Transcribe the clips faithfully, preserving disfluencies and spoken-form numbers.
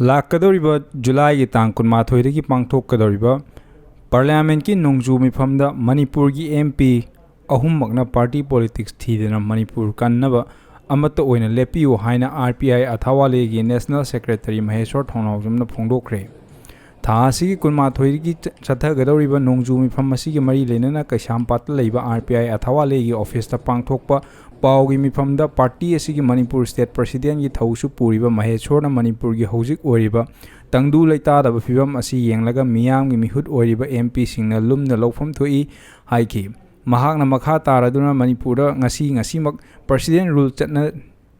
ꯂꯥꯛꯀꯗꯧꯔꯤꯕ ꯖꯨꯂꯥꯏꯒꯤ ꯇꯥꯡ ꯀꯨꯟꯃꯥꯊꯣꯏꯗꯒꯤ ꯄꯥꯡꯊꯣꯛꯀꯗꯧꯔꯤꯕ ꯄꯥꯔꯂꯤꯌꯥꯃꯦꯟꯠꯀꯤ ꯅꯣꯡꯖꯨ ꯃꯤꯐꯝꯗ ꯃꯅꯤꯄꯨꯔꯒꯤ ꯑꯦꯝ ꯄꯤ ꯑꯍꯨꯝꯃꯛꯅ ꯄꯥꯔꯇꯤ ꯄꯣꯂꯤꯇꯤꯛꯁ ꯊꯤꯗꯅ ꯃꯅꯤꯄꯨꯔ ꯀꯟꯅꯕ ꯑꯃꯠꯇ ꯑꯣꯏꯅ ꯂꯦꯞꯄꯤꯌꯨ ꯍꯥꯏꯅ ꯑꯥꯔ ꯄꯤ ꯑꯥꯏ ꯑꯊꯥꯋꯥꯂꯦꯒꯤ ꯅꯦꯁꯅꯦꯜ ꯁꯦꯀ꯭ꯔꯦꯇꯔꯤ ꯃꯍꯦꯁ꯭ꯋꯔ ꯊꯣꯡꯅꯥꯎꯖꯝꯅ ꯐꯣꯡꯗꯣꯛꯈ꯭ꯔꯦ꯫ ꯊꯥ ꯑꯁꯤꯒꯤ ꯀꯨꯟꯃꯥꯊꯣꯏꯗꯒꯤ ꯆ-, ꯆꯠꯊꯒꯗꯧꯔꯤꯕ ꯅꯣꯡꯖꯨ ꯃꯤꯐꯝ ꯑꯁꯤꯒꯤ ꯃꯔꯤ ꯂꯩꯅꯅ ꯀꯩꯁꯥꯝꯄꯥꯠꯇ ꯂꯩꯕ ꯑꯥꯔ ꯄꯤ ꯑꯥꯏ ꯑꯊꯥꯋꯥꯂꯦꯒꯤ ꯑꯣꯐꯤꯁꯇ ꯄꯥꯡꯊꯣꯛꯄ ꯄꯥꯎꯒꯤ ꯃꯤꯐꯝꯗ ꯄꯥꯔꯇꯤ ꯑꯁꯤꯒꯤ ꯃꯅꯤꯄꯨꯔ ꯁ꯭ꯇꯦꯠ ꯄ꯭ꯔꯁꯤꯗꯦꯟꯠꯀꯤ ꯊꯧꯁꯨ ꯄꯨꯔꯤꯕ ꯃꯍꯦꯁ꯭ꯋꯔꯅ ꯃꯅꯤꯄꯨꯔꯒꯤ ꯍꯧꯖꯤꯛ ꯑꯣꯏꯔꯤꯕ ꯇꯪꯗꯨ ꯂꯩꯇꯥꯗꯕ ꯐꯤꯕꯝ ꯑꯁꯤ ꯌꯦꯡꯂꯒ ꯃꯤꯌꯥꯝꯒꯤ ꯃꯤꯍꯨꯠ ꯑꯣꯏꯔꯤꯕ ꯑꯦꯝ ꯄꯤꯁꯤꯡꯅ ꯂꯨꯝꯅ ꯂꯧꯐꯝ ꯊꯣꯛꯏ ꯍꯥꯏꯈꯤ꯫ ꯃꯍꯥꯛꯅ ꯃꯈꯥ ꯇꯥꯔꯗꯨꯅ ꯃꯅꯤꯄꯨꯔꯗ ꯉꯁꯤ ꯉꯁꯤꯃꯛ ꯄ꯭ꯔꯁꯤꯗꯦꯟꯠ ꯔꯨꯜ ꯆꯠꯅ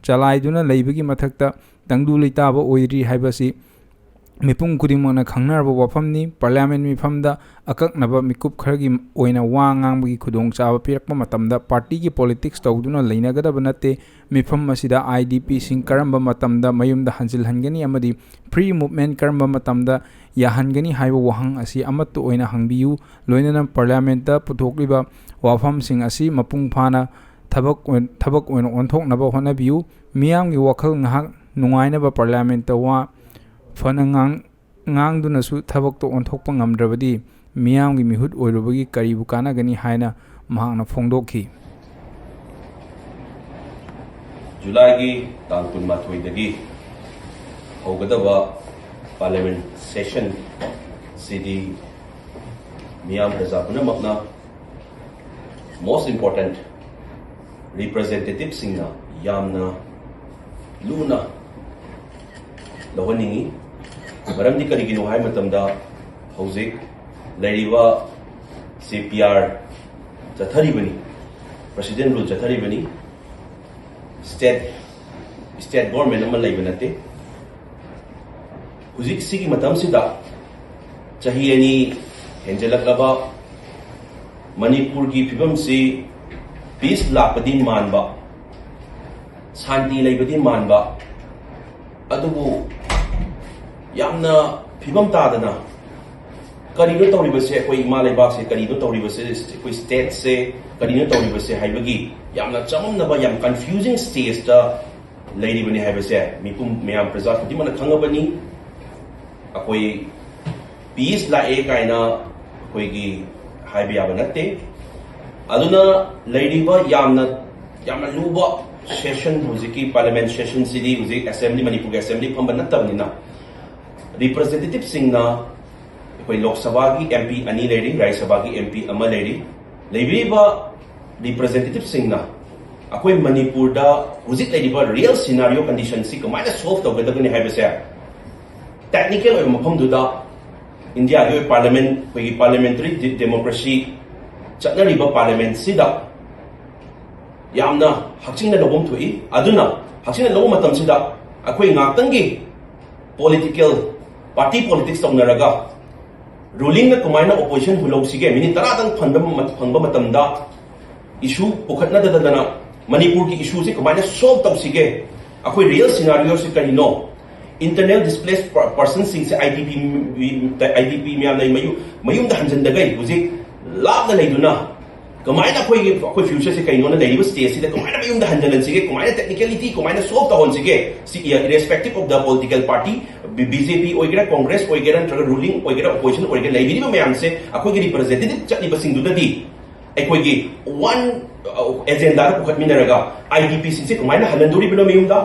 ꯆꯂꯥꯏꯗꯨꯅ ꯂꯩꯕꯒꯤ ꯃꯊꯛꯇ ꯇꯪꯗꯨ ꯂꯩꯇꯥꯕ ꯑꯣꯏꯔꯤ ꯍꯥꯏꯕꯁꯤ ꯃꯤꯄꯨꯝ ꯈꯨꯗꯤꯡꯃꯛꯅ ꯈꯪꯅꯔꯕ ꯋꯥꯐꯝꯅꯤ꯫ ꯄꯥꯔꯂꯤꯌꯥꯃꯦꯟꯠ ꯃꯤꯐꯝꯗ ꯑꯀꯛꯅꯕ ꯃꯤꯀꯨꯞ ꯈꯔꯒꯤ ꯑꯣꯏꯅ ꯋꯥ ꯉꯥꯡꯕꯒꯤ ꯈꯨꯗꯣꯡꯆꯥꯕ ꯄꯤꯔꯛꯄ ꯃꯇꯝꯗ ꯄꯥꯔꯇꯤꯒꯤ ꯄꯣꯂꯤꯇꯤꯛꯁ ꯇꯧꯗꯨꯅ ꯂꯩꯅꯒꯗꯕ ꯅꯠꯇꯦ꯫ ꯃꯤꯐꯝ ꯑꯁꯤꯗ ꯑꯥꯏ ꯗꯤ ꯄꯤꯁꯤꯡ ꯀꯔꯝꯕ ꯃꯇꯝꯗ ꯃꯌꯨꯝꯗ ꯍꯟꯖꯤꯜꯍꯟꯒꯅꯤ ꯑꯃꯗꯤ ꯐ꯭ꯔꯤ ꯃꯨꯚꯃꯦꯟꯠ ꯀꯔꯝꯕ ꯃꯇꯝꯗ ꯌꯥꯍꯟꯒꯅꯤ ꯍꯥꯏꯕ ꯋꯥꯍꯪ ꯑꯁꯤ ꯑꯃꯠꯇ ꯑꯣꯏꯅ ꯍꯪꯕꯤꯌꯨ꯫ ꯂꯣꯏꯅꯅ ꯄꯥꯔꯂꯤꯌꯥꯃꯦꯟꯠꯇ ꯄꯨꯊꯣꯛꯂꯤꯕ ꯋꯥꯐꯝꯁꯤꯡ ꯑꯁꯤ ꯃꯄꯨꯡ ꯐꯥꯅ ꯊꯕꯛ ꯑꯣꯏ-, ꯊꯕꯛ ꯑꯣꯏꯅ ꯑꯣꯟꯊꯣꯛꯅꯕ ꯍꯣꯠꯅꯕꯤꯌꯨ꯫ ꯃꯤꯌꯥꯝꯒꯤ ꯋꯥꯈꯜ ꯉꯥꯏꯍꯥꯛ ꯅꯨꯡꯉꯥꯏꯅꯕ ꯄꯥꯔꯂꯤꯌꯥꯃꯦꯟꯠꯇ ꯋꯥ ꯐꯅ ꯉꯥꯡ-, ꯉꯥꯡꯗꯨꯅꯁꯨ ꯊꯕꯛꯇꯣ ꯑꯣꯟꯊꯣꯛꯄ ꯉꯝꯗ꯭ꯔꯕꯗꯤ ꯃꯤꯌꯥꯝꯒꯤ ꯃꯤꯍꯨꯠ ꯑꯣꯏꯔꯨꯕꯒꯤ ꯀꯔꯤꯕꯨ ꯀꯥꯟꯅꯒꯅꯤ ꯍꯥꯏꯅ ꯃꯍꯥꯛꯅ ꯐꯣꯡꯗꯣꯛꯈꯤ꯫ ꯖꯨꯂꯥꯏꯒꯤ ꯇꯥꯡ ꯀꯨꯟꯃꯥꯊꯣꯏꯗꯒꯤ ꯍꯧꯒꯗꯕ ꯄꯥꯔꯂꯤꯌꯥꯃꯦꯟꯠ ꯁꯦꯁꯟ ꯁꯤꯗꯤ ꯃꯤꯌꯥꯝ ꯄ꯭ꯔꯖꯥ ꯄꯨꯝꯅꯃꯛꯅ most important representativeꯁꯤꯡꯅ ꯌꯥꯝꯅ ꯂꯨꯅ ꯂꯧꯍꯟꯅꯤꯡꯏ꯫ ꯃꯔꯝꯗꯤ ꯀꯔꯤꯒꯤꯅꯣ ꯍꯥꯏꯕ ꯃꯇꯝꯗ ꯍꯧꯖꯤꯛ ꯂꯩꯔꯤꯕ ꯁꯤ ꯄꯤ ꯑꯥꯔ ꯆꯠꯊꯔꯤꯕꯅꯤ, ꯄ꯭ꯔꯁꯤꯗꯦꯟꯠ ꯔꯨꯜ ꯆꯠꯊꯔꯤꯕꯅꯤ, ꯁ꯭ꯇꯦꯠ, ꯁ꯭ꯇꯦꯠ ꯒꯣꯔꯃꯦꯟ ꯑꯃ ꯂꯩꯕ ꯅꯠꯇꯦ꯫ ꯍꯧꯖꯤꯛ ꯁꯤꯒꯤ ꯃꯇꯝꯁꯤꯗ ꯆꯍꯤ ꯑꯅꯤ ꯍꯦꯟꯖꯜꯂꯛꯂꯕ ꯃꯅꯤꯄꯨꯔꯒꯤ ꯐꯤꯕꯝꯁꯤ ꯄꯤꯁ ꯂꯥꯛꯄꯗꯤ ꯃꯥꯟꯕ, ꯁꯥꯟꯇꯤ ꯂꯩꯕꯗꯤ ꯃꯥꯟꯕ, ꯑꯗꯨꯕꯨ ꯌꯥꯝꯅ ꯐꯤꯕꯝ ꯇꯥꯗꯅ ꯀꯔꯤꯅꯣ ꯇꯧꯔꯤꯕꯁꯦ, ꯑꯩꯈꯣꯏ ꯏꯃꯥ ꯂꯩꯕꯥꯛꯁꯦ ꯀꯔꯤꯅꯣ ꯇꯧꯔꯤꯕꯁꯦ, ꯑꯩꯈꯣꯏ ꯁ꯭ꯇꯦꯠꯁꯦ ꯀꯔꯤꯅꯣ ꯇꯧꯔꯤꯕꯁꯦ ꯍꯥꯏꯕꯒꯤ ꯌꯥꯝꯅ ꯆꯃꯝꯅꯕ, ꯌꯥꯝ ꯀꯟꯐ꯭ꯌꯨꯖꯤꯡ ꯁ꯭ꯇꯦꯖꯇ ꯂꯩꯔꯤꯕꯅꯤ ꯍꯥꯏꯕꯁꯦ ꯃꯤꯄꯨꯝ ꯃꯌꯥꯝ ꯄ꯭ꯔꯖꯥ ꯈꯨꯗꯤꯡꯃꯛꯅ ꯈꯪꯉꯕꯅꯤ꯫ ꯑꯩꯈꯣꯏ ꯄꯤꯁ ꯂꯥꯛꯑꯦ ꯀꯥꯏꯅ ꯑꯩꯈꯣꯏꯒꯤ ꯍꯥꯏꯕ ꯌꯥꯕ ꯅꯠꯇꯦ꯫ ꯑꯗꯨꯅ ꯂꯩꯔꯤꯕ ꯌꯥꯝꯅ ꯌꯥꯝꯅ ꯂꯨꯕ ꯁꯦꯁꯟ, ꯍꯧꯖꯤꯛꯀꯤ ꯄꯥꯔꯂꯤꯌꯥꯃꯦꯟ ꯁꯦꯁꯟꯁꯤꯗꯤ ꯍꯧꯖꯤꯛ ꯑꯦꯁꯦꯝꯕ꯭ꯂꯤ, ꯃꯅꯤꯄꯨꯔꯒꯤ ꯑꯦꯁꯦꯝꯕ꯭ꯂꯤ ꯐꯝꯕ ꯅꯠꯇꯕꯅꯤꯅ, ꯔꯤꯄ꯭ꯔꯖꯦꯟꯇꯦꯇꯤꯚꯁꯤꯡꯅ, ꯑꯩꯈꯣꯏ ꯂꯣꯛ ꯁꯚꯥꯒꯤ ꯑꯦꯝ ꯄꯤ ꯑꯅꯤ ꯂꯩꯔꯤ, ꯔꯥꯖ꯭ꯌ ꯁꯚꯥꯒꯤ ꯑꯦꯝ ꯄꯤ ꯑꯃ ꯂꯩꯔꯤ꯫ ꯂꯩꯕꯤꯔꯤꯕ ꯔꯤꯄ꯭ꯔꯖꯦꯟꯇꯦꯇꯤꯚꯁꯤꯡꯅ ꯑꯩꯈꯣꯏ ꯃꯅꯤꯄꯨꯔꯗ ꯍꯧꯖꯤꯛ ꯂꯩꯔꯤꯕ ꯔꯤꯌꯦꯜ ꯁꯤꯅꯥꯔꯤꯑꯣ ꯀꯟꯗꯤꯁꯟꯁꯤ ꯀꯃꯥꯏꯅ ꯁꯣꯜꯕ ꯇꯧꯒꯗꯕꯅꯤ ꯍꯥꯏꯕꯁꯦ ꯇꯦꯛꯅꯤꯀꯦꯜ ꯑꯣꯏꯕ ꯃꯐꯝꯗꯨꯗ ꯏꯟꯗꯤꯌꯥꯒꯤ ꯑꯣꯏꯕ ꯄꯥꯔꯂꯤꯌꯥꯃꯦꯟ, ꯑꯩꯈꯣꯏꯒꯤ ꯄꯥꯔꯂꯤꯌꯥꯃꯦꯟꯇꯔꯤ ꯗꯦ-, ꯗꯦꯃꯣꯀ꯭ꯔꯦꯁꯤ ꯆꯠꯅꯔꯤꯕ ꯄꯥꯔꯂꯤꯌꯥꯃꯦꯟꯁꯤꯗ ꯌꯥꯝꯅ ꯍꯛꯆꯤꯟꯅ ꯂꯧꯐꯝ ꯊꯣꯛꯏ꯫ ꯑꯗꯨꯅ ꯍꯛꯆꯤꯟꯅ ꯂꯧꯕ ꯃꯇꯝꯁꯤꯗ ꯑꯩꯈꯣꯏ ꯉꯥꯛꯇꯪꯒꯤ ꯄꯣꯂꯤꯇꯤꯀꯦꯜ ꯄꯥꯔꯇꯤ ꯄꯣꯂꯤꯇꯤꯛꯁ ꯇꯧꯅꯔꯒ ꯔꯨꯂꯤꯡꯅ ꯀꯃꯥꯏꯅ ꯑꯣꯄꯣꯖꯤꯁꯟ ꯍꯨꯜꯍꯧꯁꯤꯒꯦ, ꯃꯤꯅꯤꯠ ꯇꯔꯥꯗꯪ ꯐꯪꯕ ꯃ-, ꯐꯪꯕ ꯃꯇꯝꯗ ꯏꯁꯨ ꯄꯨꯈꯠꯅꯗꯗꯅ ꯃꯅꯤꯄꯨꯔꯒꯤ ꯏꯁꯨꯁꯦ ꯀꯃꯥꯏꯅ ꯁꯣꯜꯕ ꯇꯧꯁꯤꯒꯦ, ꯑꯩꯈꯣꯏ ꯔꯤꯌꯦꯜ ꯁꯤꯅꯥꯔꯤꯑꯣꯁꯦ ꯀꯔꯤꯅꯣ, internal displace ꯄꯔꯁꯟꯁꯤꯡꯁꯦ, I D P, I D ꯄꯤ ꯃꯌꯥꯝ ꯂꯩ, ꯃꯌꯨꯝ, ꯃꯌꯨꯝꯗ ꯍꯟꯖꯤꯟꯗꯈꯩ ꯍꯧꯖꯤꯛ ꯂꯥꯞꯅ ꯂꯩꯗꯨꯅ ꯀꯃꯥꯏꯅ ꯑꯩꯈꯣꯏꯒꯤ, ꯑꯩꯈꯣꯏ ꯐ꯭ꯌꯨꯆꯔꯁꯦ ꯀꯩꯅꯣꯅ ꯂꯩꯔꯤꯕ ꯁ꯭ꯇꯦꯖꯁꯤꯗ ꯀꯃꯥꯏꯅ ꯃꯌꯨꯝꯗ ꯍꯟꯖꯤꯜꯍꯟꯁꯤꯒꯦ, ꯀꯃꯥꯏꯅ ꯇꯦꯛꯅꯤꯀꯦꯂꯤꯇꯤ ꯀꯃꯥꯏꯅ ꯁꯣꯜꯕ ꯇꯧꯍꯟꯁꯤꯒꯦ, ꯁꯤ irrespective of the political party, B J P ꯑꯣꯏꯒꯦꯔꯥ, ꯀꯣꯡꯒ꯭ꯔꯦꯁ ꯑꯣꯏꯒꯦꯔꯥ, ꯅꯠꯇ꯭ꯔꯒ ꯔꯨꯂꯤꯡ ꯑꯣꯏꯒꯦꯔꯥ, ꯑꯣꯄꯣꯖꯤꯁꯟ ꯑꯣꯏꯒꯦꯔꯥ, ꯂꯩꯕꯤꯔꯤꯕ ꯃꯌꯥꯝꯁꯦ ꯑꯩꯈꯣꯏꯒꯤ ꯔꯤꯄ꯭ꯔꯖꯦꯟꯇꯦꯇꯤꯚ ꯆꯠꯂꯤꯕꯁꯤꯡꯗꯨꯗꯗꯤ ꯑꯩꯈꯣꯏꯒꯤ ꯋꯥꯟ ꯑꯦꯖꯦꯟꯗꯥꯗ ꯄꯨꯈꯠꯃꯤꯟꯅꯔꯒ ꯑꯥꯏ ꯗꯤ ꯄꯤꯁꯤꯡꯁꯦ ꯀꯃꯥꯏꯅ ꯍꯜꯍꯟꯗꯣꯔꯤꯕꯅꯣ ꯃꯌꯨꯝꯗ?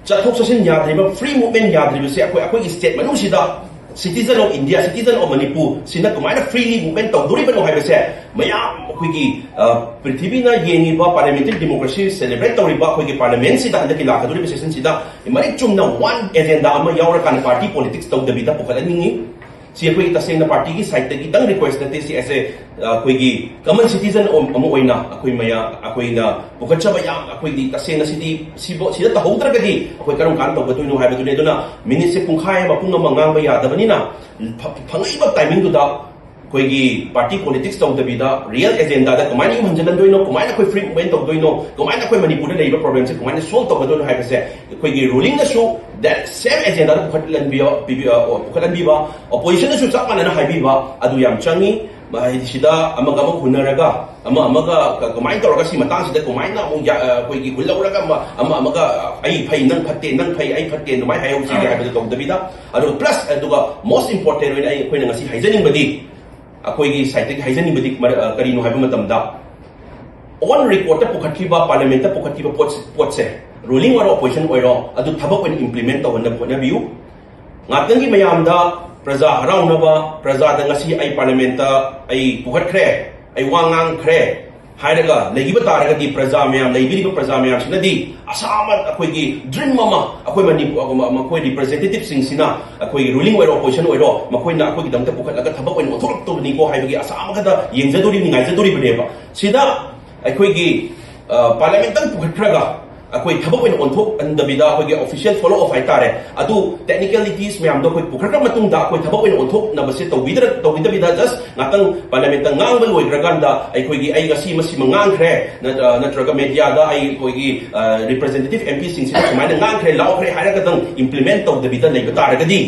ꯆꯠꯊꯣꯛ ꯆꯠꯁꯤꯟ ꯌꯥꯗ꯭ꯔꯤꯕ, ꯐ꯭ꯔꯤ ꯃꯨꯚꯃꯦꯟ ꯌꯥꯗ꯭ꯔꯤꯕꯁꯦ ꯑꯩꯈꯣꯏ, ꯑꯩꯈꯣꯏꯒꯤ ꯁ꯭ꯇꯦꯠ ꯃꯅꯨꯡꯁꯤꯗ citizen of India, citizen of Manipur ꯁꯤꯅ ꯀꯃꯥꯏꯅ ꯐ꯭ꯔꯤꯂꯤ ꯃꯨꯚꯃꯦꯟ ꯇꯧꯗꯣꯔꯤꯕꯅꯣ ꯍꯥꯏꯕꯁꯦ ꯃꯌꯥꯝ ꯑꯩꯈꯣꯏꯒꯤ, ꯑ, ꯄ꯭ꯔꯤꯊꯤꯕꯤꯅ ꯌꯦꯡꯉꯤꯕ ꯄꯥꯔꯂꯤꯌꯥꯃꯦꯟꯇꯔꯤ ꯗꯦꯃꯣꯀ꯭ꯔꯦꯁꯤ ꯁꯦꯂꯦꯕ꯭ꯔꯦꯠ ꯇꯧꯔꯤꯕ ꯑꯩꯈꯣꯏꯒꯤ ꯄꯥꯔꯂꯤꯌꯥꯃꯦꯟꯁꯤꯗ ꯍꯟꯗꯛꯀꯤ ꯂꯥꯛꯀꯗꯧꯔꯤꯕ ꯁꯦꯁꯟꯁꯤꯗ ꯃꯔꯤꯛ ꯆꯨꯝꯅ ꯋꯥꯟ ꯑꯦꯖꯦꯟꯗꯥ ꯑꯃ ꯌꯥꯎꯔꯀꯥꯟꯗ ꯄꯥꯔꯇꯤ ꯄꯣꯂꯤꯇꯤꯛꯁ ꯇꯧꯗꯕꯤꯗ ꯄꯨꯈꯠꯍꯟꯅꯤꯡꯉꯤ꯫ ꯁꯤ ꯑꯩꯈꯣꯏꯒꯤ ꯇꯁꯦꯡꯅ ꯄꯥꯔꯇꯤꯒꯤ ꯁꯥꯏꯠꯇꯒꯤꯗꯪ ꯔꯤꯀ꯭ꯋꯦꯁ ꯅꯠꯇꯦ, ꯁꯤ ꯑꯦꯁ ꯑꯦ, ꯑꯩꯈꯣꯏꯒꯤ ꯀꯃꯟ ꯁꯤꯇꯤꯖꯟ ꯑꯃ ꯑꯣꯏꯅ ꯑꯩꯈꯣꯏ ꯃꯌꯥꯝ, ꯑꯩꯈꯣꯏꯅ ꯄꯨꯈꯠꯆꯕ ꯌꯥꯝ, ꯑꯩꯈꯣꯏꯗꯤ ꯇꯁꯦꯡꯅ ꯁꯤꯗꯤ, ꯁꯤꯕꯨ, ꯁꯤꯗ ꯇꯧꯍꯧꯗ꯭ꯔꯒꯗꯤ ꯑꯩꯈꯣꯏ ꯀꯔꯝ ꯀꯥꯟꯗ ꯇꯧꯒꯗꯣꯏꯅꯣ ꯍꯥꯏꯕꯗꯨꯅꯤ꯫ ꯑꯗꯨꯅ ꯃꯤꯅꯤꯠꯁꯦ ꯄꯨꯡꯈꯥꯏ ꯑꯃ, ꯄꯨꯡ ꯑꯃ ꯉꯥꯡꯕ ꯌꯥꯗꯕꯅꯤꯅ ꯐ-, ꯐꯪꯉꯛꯏꯕ ꯇꯥꯏꯃꯤꯡꯗꯨꯗ ꯑꯩꯈꯣꯏꯒꯤ ꯄꯥꯔꯇꯤ ꯄꯣꯂꯤꯇꯤꯛꯁ ꯇꯧꯗꯕꯤꯗ ꯔꯤꯌꯦꯜ ꯑꯦꯖꯦꯟꯗꯥꯗ ꯀꯃꯥꯏꯅ ꯌꯨꯝ ꯍꯟꯖꯤꯜꯍꯟꯗꯣꯏꯅꯣ, ꯀꯃꯥꯏꯅ ꯑꯩꯈꯣꯏ ꯐ꯭ꯔꯤ ꯃꯨꯚꯃꯦꯟ ꯇꯧꯗꯣꯏꯅꯣ, ꯀꯃꯥꯏꯅ ꯑꯩꯈꯣꯏ ꯃꯅꯤꯄꯨꯔꯗ ꯂꯩꯔꯤꯕ ꯄ꯭ꯔꯣꯕ꯭ꯂꯦꯝꯁꯦ ꯀꯃꯥꯏꯅ ꯁꯣꯜꯕ ꯇꯧꯒꯗꯣꯏꯅꯣ ꯍꯥꯏꯕꯁꯦ ꯑꯩꯈꯣꯏꯒꯤ ꯔꯨꯂꯤꯡꯅꯁꯨ ꯗꯦꯠ ꯁꯦꯝ ꯑꯦꯖꯦꯟꯗꯥꯗ ꯄꯨꯈꯠꯍꯟꯕꯤꯌꯣ, ꯄꯤꯕꯤ-, ꯑ, ꯄꯨꯈꯠꯍꯟꯕꯤꯕ, ꯑꯣꯄꯣꯖꯤꯁꯟꯅꯁꯨ ꯆꯞ ꯃꯥꯟꯅꯅ ꯍꯥꯏꯕꯤꯕ, ꯑꯗꯨ ꯌꯥꯝ ꯆꯪꯉꯤ꯫ ꯍꯥꯏꯗꯤ ꯁꯤꯗ ꯑꯃꯒ ꯑꯃꯒ ꯍꯨꯟꯅꯔꯒ ꯑꯃ ꯑꯃꯒ ꯀ-, ꯀꯃꯥꯏꯅ ꯇꯧꯔꯒ ꯁꯤ ꯃꯇꯥꯡꯁꯤꯗ ꯀꯃꯥꯏꯅ ꯑꯃꯨꯛ ꯌꯥ-, ꯑ, ꯑꯩꯈꯣꯏꯒꯤ ꯍꯨꯜꯍꯧꯔꯒ ꯑꯃ, ꯑꯃ ꯑꯃꯒ ꯑꯩ ꯐꯩ ꯅꯪ ꯐꯠꯇꯦ, ꯅꯪ ꯐꯩ ꯑꯩ ꯐꯠꯇꯦ ꯑꯗꯨꯃꯥꯏꯅ ꯍꯥꯏꯍꯧꯁꯤꯒꯦ ꯍꯥꯏꯕꯗꯨ ꯇꯧꯗꯕꯤꯗ, ꯑꯗꯨꯒ ꯄ꯭ꯂꯁ ꯑꯗꯨꯒ ꯃꯣꯁ ꯏꯝꯄꯣꯔꯇꯦꯟ ꯑꯣꯏꯅ ꯑꯩ, ꯑꯩꯈꯣꯏꯅ ꯉꯁꯤ ꯍꯥꯏꯖꯅꯤꯡꯕꯗꯤ ꯑꯩꯈꯣꯏꯒꯤ ꯁꯥꯏꯠꯇꯒꯤ ꯍꯥꯏꯖꯅꯤꯡꯕꯗꯤ ꯃꯔ-, ꯑ, ꯀꯔꯤꯅꯣ ꯍꯥꯏꯕ ꯃꯇꯝꯗ, ꯑꯣꯟ ꯔꯦꯀꯣꯔꯗꯇ ꯄꯨꯈꯠꯈꯤꯕ, ꯄꯥꯔꯂꯤꯌꯥꯃꯦꯟꯠꯇ ꯄꯨꯈꯠꯈꯤꯕ ꯄꯣꯠꯁꯦ, ꯄꯣꯠꯁꯦ, ꯔꯨꯂꯤꯡ ꯑꯣꯏꯔꯣ ꯑꯣꯄꯣꯖꯤꯁꯟ ꯑꯣꯏꯔꯣ, ꯑꯗꯨ ꯊꯕꯛ ꯑꯣꯏꯅ ꯏꯝꯄ꯭ꯂꯤꯃꯦꯟꯠ ꯇꯧꯍꯟꯅꯕ ꯍꯣꯠꯅꯕꯤꯌꯨ꯫ ꯉꯥꯛꯇꯪꯒꯤ ꯃꯌꯥꯝꯗ ꯄ꯭ꯔꯖꯥ ꯍꯔꯥꯎꯅꯕ, ꯄ꯭ꯔꯖꯥꯗ ꯉꯁꯤ ꯑꯩ ꯄꯥꯔꯂꯤꯌꯥꯃꯦꯟꯠꯇ ꯑꯩ ꯄꯨꯈꯠꯈ꯭ꯔꯦ, ꯑꯩ ꯋꯥ ꯉꯥꯡꯈ꯭ꯔꯦ ꯍꯥꯏꯔꯒ ꯂꯩꯈꯤꯕ ꯇꯥꯔꯒꯗꯤ, ꯄ꯭ꯔꯖꯥ ꯃꯌꯥꯝ, ꯂꯩꯕꯤꯔꯤꯕ ꯄ꯭ꯔꯖꯥ ꯃꯌꯥꯝꯁꯤꯅꯗꯤ ꯑꯁꯥ ꯑꯃ, ꯑꯩꯈꯣꯏꯒꯤ ꯗ꯭ꯔꯤꯝ ꯑꯃ, ꯑꯩꯈꯣꯏ ꯃꯅꯤꯄꯨꯔ, ꯃꯈꯣꯏ ꯔꯤꯄ꯭ꯔꯖꯦꯟꯇꯦꯇꯤꯚꯁꯤꯡꯁꯤꯅ, ꯑꯩꯈꯣꯏꯒꯤ ꯔꯨꯂꯤꯡ ꯑꯣꯏꯔꯣ ꯑꯣꯄꯣꯖꯤꯁꯟ ꯑꯣꯏꯔꯣ, ꯃꯈꯣꯏꯅ ꯑꯩꯈꯣꯏꯒꯤꯗꯃꯛꯇ ꯄꯨꯈꯠꯂꯒ ꯊꯕꯛ ꯑꯣꯏꯅ ꯑꯣꯟꯊꯣꯔꯛꯇꯧꯕꯅꯤꯀꯣ ꯍꯥꯏꯕꯒꯤ ꯑꯁꯥ ꯑꯃꯈꯛꯇ ꯌꯦꯡꯖꯗꯣꯔꯤꯕꯅꯤ, ꯉꯥꯏꯖꯗꯣꯔꯤꯕꯅꯦꯕ꯫ ꯁꯤꯗ ꯑꯩꯈꯣꯏꯒꯤ, ꯑ, ꯄꯥꯔꯂꯤꯌꯥꯃꯦꯟꯠꯇꯪ ꯄꯨꯈꯠꯈ꯭ꯔꯒ ꯑꯩꯈꯣꯏ ꯊꯕꯛ ꯑꯣꯏꯅ ꯑꯣꯟꯊꯣꯛꯍꯟꯗꯕꯤꯗ, ꯑꯩꯈꯣꯏꯒꯤ ꯑꯣꯐꯤꯁꯤꯌꯦꯜ ꯐꯣꯂꯣ ꯑꯞ ꯍꯥꯏꯇꯥꯔꯦ, ꯑꯗꯨ ꯇꯦꯛꯅꯤꯀꯦꯂꯤꯇꯤꯁ ꯃꯌꯥꯝꯗꯣ ꯑꯩꯈꯣꯏ ꯄꯨꯈꯠꯈ꯭ꯔ ꯃꯇꯨꯡꯗ ꯑꯩꯈꯣꯏ ꯊꯕꯛ ꯑꯣꯏꯅ ꯑꯣꯟꯊꯣꯛꯅꯕꯁꯦ ꯇꯧꯕꯤꯗ꯭ꯔ-, ꯇꯧꯕꯤꯗꯕꯤꯗ, ꯖꯁ ꯉꯥꯛꯇꯪ ꯄꯥꯔꯂꯤꯌꯥꯃꯦꯟꯠꯇ ꯉꯥꯡꯕ ꯂꯣꯏꯈ꯭ꯔꯀꯥꯟꯗ ꯑꯩꯈꯣꯏꯒꯤ ꯑꯩ ꯉꯁꯤ ꯃꯁꯤꯃ ꯉꯥꯡꯈ꯭ꯔꯦ, ꯅꯠ-, ꯑ, ꯅꯠꯇ꯭ꯔꯒ ꯃꯦꯗꯤꯌꯥꯗ ꯑꯩ ꯑꯩꯈꯣꯏꯒꯤ, ꯑ, ꯔꯤꯄ꯭ꯔꯖꯦꯟꯇꯦꯇꯤꯚ ꯑꯦꯝ ꯄꯤꯁꯤꯡꯁꯤꯅ ꯁꯨꯃꯥꯏꯅ ꯉꯥꯡꯈ꯭ꯔꯦ, ꯂꯥꯎꯈ꯭ꯔꯦ ꯍꯥꯏꯔꯒꯗꯪ ꯏꯝꯄ꯭ꯂꯤꯃꯦꯟꯠ ꯇꯧꯗꯕꯤꯗ ꯂꯩꯕ ꯇꯥꯔꯒꯗꯤ,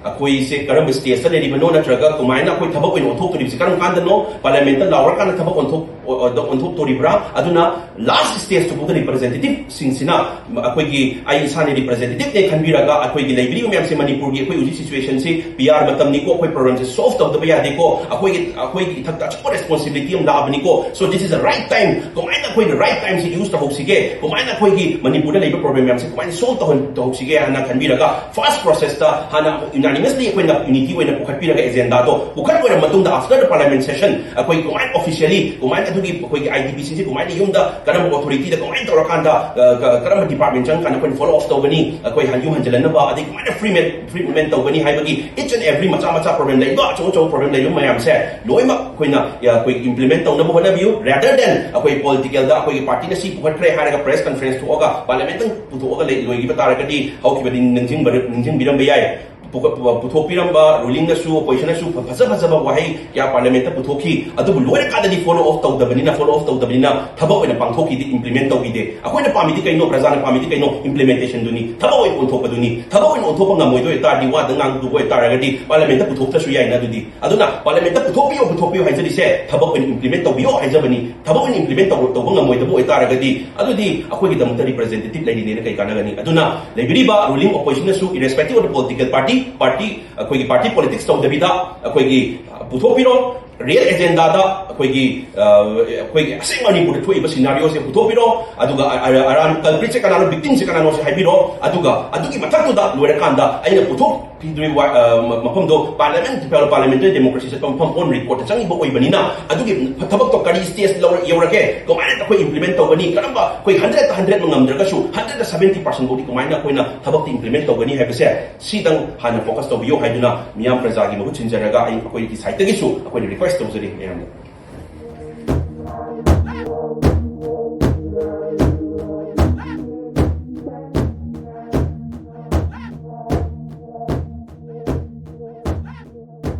ꯑꯩꯈꯣꯏꯁꯦ ꯀꯔꯝꯕ ꯁ꯭ꯇꯦꯖꯇ ꯂꯩꯔꯤꯕꯅꯣ, ꯅꯠꯇ꯭ꯔꯒ ꯀꯃꯥꯏꯅ ꯑꯩꯈꯣꯏ ꯊꯕꯛ ꯑꯣꯏꯅ ꯑꯣꯟꯊꯣꯛꯇꯣꯔꯤꯕꯁꯤ ꯀꯔꯝ ꯀꯥꯟꯗꯅꯣ? ꯄꯥꯔꯂꯤꯌꯥꯃꯦꯟꯠꯇ ꯂꯥꯎꯔꯀꯥꯟꯗ ꯊꯕꯛ ꯑꯣꯟꯊꯣꯛ-, ꯑꯣ-, ꯑꯣ-, ꯑꯣꯟꯊꯣꯛꯇꯣꯔꯤꯕ꯭ꯔꯥ? ꯑꯗꯨꯅ ꯂꯥꯁ ꯁ꯭ꯇꯦꯖꯇꯨꯐꯥꯎꯗ ꯔꯤꯄ꯭ꯔꯖꯦꯟꯇꯦꯇꯤꯚꯁꯤꯡꯁꯤꯅ ꯑꯩꯈꯣꯏꯒꯤ, ꯑꯩ ꯏꯁꯥꯅ ꯔꯤꯄ꯭ꯔꯖꯦꯟꯇꯦꯇꯤꯚꯅꯦ ꯈꯟꯕꯤꯔꯒ, ꯑꯩꯈꯣꯏꯒꯤ ꯂꯩꯕꯤꯔꯤꯕ ꯃꯌꯥꯝꯁꯦ, ꯃꯅꯤꯄꯨꯔꯒꯤ ꯑꯩꯈꯣꯏ ꯍꯧꯖꯤꯛ ꯁꯤꯆꯨꯋꯦꯁꯟꯁꯤ, ꯄꯤ ꯑꯥꯔ ꯃꯇꯝꯅꯤꯀꯣ, ꯑꯩꯈꯣꯏ ꯄ꯭ꯔꯣꯕ꯭ꯂꯦꯝꯁꯦ ꯁꯣꯜꯕ ꯇꯧꯗꯕ ꯌꯥꯗꯦꯀꯣ, ꯑꯩꯈꯣꯏꯒꯤ, ꯑꯩꯈꯣꯏꯒꯤ ꯏꯊꯛꯇ ꯑꯆꯧꯕ ꯔꯦꯁꯄꯣꯟꯁꯤꯕꯤꯂꯤꯇꯤ ꯑꯃ ꯂꯥꯛꯑꯕꯅꯤꯀꯣ, so this is the right time, ꯀꯃꯥꯏꯅ ꯑꯩꯈꯣꯏꯅ ꯔꯥꯏꯠ ꯇꯥꯏꯝꯁꯦ ꯌꯨꯁ ꯇꯧꯍꯧꯁꯤꯒꯦ, ꯀꯃꯥꯏꯅ ꯑꯩꯈꯣꯏꯒꯤ ꯃꯅꯤꯄꯨꯔꯗ ꯂꯩꯕ ꯄ꯭ꯔꯣꯕ꯭ꯂꯦꯝ ꯃꯌꯥꯝꯁꯦ ꯀꯃꯥꯏꯅ ꯁꯣꯜꯕ ꯇꯧꯍꯟ-, ꯇꯧꯍꯧꯁꯤꯒꯦ ꯍꯥꯏꯅ ꯈꯟꯕꯤꯔꯒ, ꯐꯥꯔꯁ ꯄ꯭ꯔꯣꯁꯦꯁꯇ ꯍꯥꯟꯅ ꯌꯨꯅꯥꯅꯤꯃꯁꯂꯤ ꯑꯩꯈꯣꯏꯅ ꯌꯨꯅꯤꯇꯤ ꯑꯣꯏꯅ ꯄꯨꯈꯠꯄꯤꯔꯒ ꯑꯦꯖꯦꯟꯗꯥꯗꯣ ꯄꯨꯈꯠ ꯂꯣꯏꯔ ꯃꯇꯨꯡꯗ, after the parliament session, ꯑꯩꯈꯣꯏ ꯀꯃꯥꯏꯅ ꯑꯣꯐꯤꯁꯤꯌꯦꯜꯂꯤ, ꯀꯃꯥꯏꯅ ꯑꯗꯨꯒꯤ ꯑꯩꯈꯣꯏꯒꯤ ꯑꯥꯏ ꯗꯤ ꯄꯤꯁꯤꯡꯁꯦ ꯀꯃꯥꯏꯅ ꯌꯨꯝꯗ, ꯀꯔꯝꯕ ꯑꯣꯊꯣꯔꯤꯇꯤꯗ, ꯀꯃꯥꯏꯅ ꯇꯧꯔꯀꯥꯟꯗ, ꯑ, ꯀ-, ꯀꯔꯝꯕ ꯗꯤꯄꯥꯔꯠꯃꯦꯟ ꯆꯪꯉꯀꯥꯟꯗ ꯑꯩꯈꯣꯏꯅ ꯐꯣꯂꯣ ꯑꯞ ꯇꯧꯒꯅꯤ, ꯑꯩꯈꯣꯏ ꯍꯟ-, ꯌꯨꯝ ꯍꯟꯖꯤꯜꯍꯟꯅꯕ, ꯑꯗꯩ ꯀꯃꯥꯏꯅ ꯐ꯭ꯔꯤ ꯃꯦꯟ-, ꯐ꯭ꯔꯤ ꯃꯨꯚꯃꯦꯟ ꯇꯧꯒꯅꯤ ꯍꯥꯏꯕꯒꯤ each and every ꯃꯆꯥ ꯃꯆꯥ ꯄ꯭ꯔꯣꯕ꯭ꯂꯦꯝ ꯂꯩꯕ, ꯑꯆꯧ ꯑꯆꯧꯕ ꯄ꯭ꯔꯣꯕ꯭ꯂꯦꯝ ꯂꯩꯕ ꯃꯌꯥꯝꯁꯦ ꯂꯣꯏꯅꯃꯛ ꯑꯩꯈꯣꯏꯅ, ꯑ, ꯑꯩꯈꯣꯏ ꯏꯝꯄ꯭ꯂꯤꯃꯦꯟ ꯇꯧꯅꯕ ꯍꯣꯠꯅꯕꯤꯌꯨ, rather than ꯑꯩꯈꯣꯏ ꯄꯣꯂꯤꯇꯤꯀꯦꯜꯗ ꯑꯩꯈꯣꯏꯒꯤ ꯄꯥꯔꯇꯤꯅ ꯁꯤ ꯄꯨꯈꯠꯈ꯭ꯔꯦ ꯍꯥꯏꯔꯒ ꯄ꯭ꯔꯦꯁ ꯀꯟꯐꯔꯦꯟꯁ ꯊꯣꯛꯑꯒ ꯄꯥꯔꯂꯤꯌꯥꯃꯦꯟꯠꯇꯪ ꯄꯨꯊꯣꯛꯑꯒ ꯂꯩ-, ꯂꯣꯏꯈꯤꯕ ꯇꯥꯔꯒꯗꯤ ꯍꯧꯈꯤꯕꯅꯤ ꯅꯤꯡꯁꯤꯡꯕ-, ꯅꯤꯡꯁꯤꯡꯕꯤꯔꯝꯕ ꯌꯥꯏ꯫ ꯄꯨꯊꯣꯛꯄꯤꯔꯝꯕ ꯔꯨꯂꯤꯡꯅꯁꯨ ꯑꯣꯄꯣꯖꯤꯁꯟꯅꯁꯨ ꯐꯖ ꯐꯖꯕ ꯋꯥꯍꯩ ꯀꯌꯥ ꯄꯥꯔꯂꯤꯌꯥꯃꯦꯟꯠꯇ ꯄꯨꯊꯣꯛꯈꯤ꯫ ꯑꯗꯨꯕꯨ ꯂꯣꯏꯔꯀꯥꯟꯗꯗꯤ ꯐꯣꯂꯣ ꯑꯞ ꯇꯧꯗꯕꯅꯤꯅ, ꯐꯣꯂꯣ ꯑꯞ ꯇꯧꯗꯕꯅꯤꯅ ꯊꯕꯛ ꯑꯣꯏꯅ ꯄꯥꯡꯊꯣꯛꯈꯤꯗꯦ, ꯏꯝꯄ꯭ꯂꯤꯃꯦꯟꯠ ꯇꯧꯈꯤꯗꯦ꯫ ꯑꯩꯈꯣꯏꯅ ꯄꯥꯝꯃꯤꯗꯤ ꯀꯩꯅꯣ, ꯄ꯭ꯔꯖꯥꯅ ꯄꯥꯝꯃꯤꯗꯤ ꯀꯩꯅꯣ? ꯏꯝꯄ꯭ꯂꯤꯃꯦꯟꯇꯦꯁꯟꯗꯨꯅꯤ, ꯊꯕꯛ ꯑꯣꯏꯅ ꯑꯣꯟꯊꯣꯛꯄꯗꯨꯅꯤ꯫ ꯊꯕꯛ ꯑꯣꯏꯅ ꯑꯣꯟꯊꯣꯛꯄ ꯉꯝꯃꯣꯏꯗꯣꯏ ꯑꯣꯏꯇꯥꯔꯗꯤ, ꯋꯥꯗ ꯉꯥꯡꯗꯨꯕ ꯑꯣꯏꯇꯥꯔꯒꯗꯤ ꯄꯥꯔꯂꯤꯌꯥꯃꯦꯟꯠꯇ ꯄꯨꯊꯣꯛꯇ꯭ꯔꯁꯨ ꯌꯥꯏꯅ꯫ ꯑꯗꯨꯗꯤ ꯑꯗꯨꯅ ꯄꯥꯔꯂꯤꯌꯥꯃꯦꯟꯠꯇ ꯄꯨꯊꯣꯛꯄꯤꯌꯣ, ꯄꯨꯊꯣꯛꯄꯤꯌꯣ ꯍꯥꯏꯖꯔꯤꯁꯦ ꯊꯕꯛ ꯑꯣꯏꯅ ꯏꯝꯄ꯭ꯂꯤꯃꯦꯟꯠ ꯇꯧꯕꯤꯌꯣ ꯍꯥꯏꯖꯕꯅꯤ꯫ ꯊꯕꯛ ꯑꯣꯏꯅ ꯏꯝꯄ꯭ꯂꯤꯃꯦꯟꯠ ꯇꯧꯕ ꯉꯝꯃꯣꯏꯗꯕ ꯑꯣꯏꯇꯥꯔꯒꯗꯤ ꯑꯗꯨꯗꯤ ꯑꯩꯈꯣꯏꯒꯤꯗꯃꯛꯇ ꯔꯤꯄ꯭ꯔꯖꯦꯟꯇꯦꯇꯤꯕ ꯂꯩꯔꯤꯅꯦꯅ ꯀꯩ ꯀꯥꯟꯅꯒꯅꯤ? ꯑꯗꯨꯅ ꯂꯩꯕꯤꯔꯤꯕ ꯔꯨꯂꯤꯡ ꯑꯣꯄꯣꯖꯤꯁꯟꯅꯁꯨ, irrespective of the political party, party, ꯑꯩꯈꯣꯏꯒꯤ ꯄꯥꯔꯇꯤ ꯄꯣꯂꯤꯇꯤꯛꯁ ꯇꯧꯗꯕꯤꯗ ꯑꯩꯈꯣꯏꯒꯤ ꯄꯨꯊꯣꯛꯄꯤꯔꯣ꯫ ꯔꯤꯌꯦꯜ ꯑꯦꯖꯦꯟꯗꯥꯗ ꯑꯩꯈꯣꯏꯒꯤ ꯑꯩꯈꯣꯏꯒꯤ ꯑꯁꯦꯡꯕ ꯃꯅꯤꯄꯨꯔꯗ ꯊꯣꯛꯏꯕ ꯁꯤꯅꯥꯔꯤꯑꯣꯁꯦ ꯄꯨꯊꯣꯛꯄꯤꯔꯣ꯫ ꯑꯗꯨꯒ ꯑꯔꯥꯟ ꯀꯜꯄ꯭ꯔꯤꯠꯁꯦ ꯀꯅꯥꯅꯣ, ꯕꯤꯛꯇꯤꯝꯁꯦ ꯀꯅꯥꯅꯣꯁꯦ ꯍꯥꯏꯕꯤꯔꯣ꯫ ꯑꯗꯨꯒ ꯑꯗꯨꯒꯤ ꯃꯊꯛꯇꯨꯗ ꯂꯣꯏꯔꯀꯥꯟꯗ ꯑꯩꯅ ꯄꯨꯊꯣꯛ ꯄꯤꯗ꯭ꯔꯤ ꯃꯐꯝꯗꯣ ꯄꯥꯔꯂꯤꯌꯥꯃꯦꯟꯠ, ꯄꯥꯔꯂꯤꯌꯥꯃꯦꯟꯇꯔꯤ ꯗꯦꯃꯣꯀ꯭ꯔꯦꯁꯤ ꯆꯠꯄ ꯃꯐꯝ, ꯑꯣꯟ ꯔꯦꯀꯣꯔꯗꯇ ꯆꯪꯉꯤꯕ ꯑꯣꯏꯕꯅꯤꯅ, ꯑꯗꯨꯒꯤ ꯊꯕꯛꯇꯣ ꯀꯔꯤ ꯁ꯭ꯇꯦꯖ ꯌꯧꯔꯒꯦ, ꯀꯃꯥꯏꯅ ꯑꯩꯈꯣꯏ ꯏꯝꯄ꯭ꯂꯤꯃꯦꯟꯠ ꯇꯧꯒꯅꯤ, ꯀꯔꯝꯕ, ꯑꯩꯈꯣꯏ ꯍꯟꯗ꯭ꯔꯦꯠꯇ ꯍꯟꯗ꯭ꯔꯦꯠꯃꯛ ꯉꯝꯗ꯭ꯔꯒꯁꯨ ꯍꯟꯗ꯭ꯔꯦꯠꯇ ꯁꯕꯦꯟꯇꯤ ꯄꯥꯔꯁꯦꯟ ꯐꯥꯎꯗꯤ ꯀꯃꯥꯏꯅ ꯑꯩꯈꯣꯏꯅ ꯊꯕꯛꯇ ꯏꯝꯄ꯭ꯂꯤꯃꯦꯟꯠ ꯇꯧꯒꯅꯤ ꯍꯥꯏꯕꯁꯦ ꯁꯤꯗꯪ ꯍꯥꯟꯅ ꯐꯣꯀꯁ ꯇꯧꯕꯤꯌꯨ ꯍꯥꯏꯗꯨꯅ ꯃꯤꯌꯥꯝ ꯄ꯭ꯔꯖꯥꯒꯤ ꯃꯍꯨꯠ ꯁꯤꯟꯖꯔꯒ ꯑꯩ ꯑꯩꯈꯣꯏꯒꯤ ꯁꯥꯏꯠꯇꯒꯤꯁꯨ ꯑꯩꯈꯣꯏꯅ ꯔꯤꯀ꯭ꯋꯦꯁ ꯇꯧꯖꯔꯤ ꯃꯌꯥꯝꯗ꯫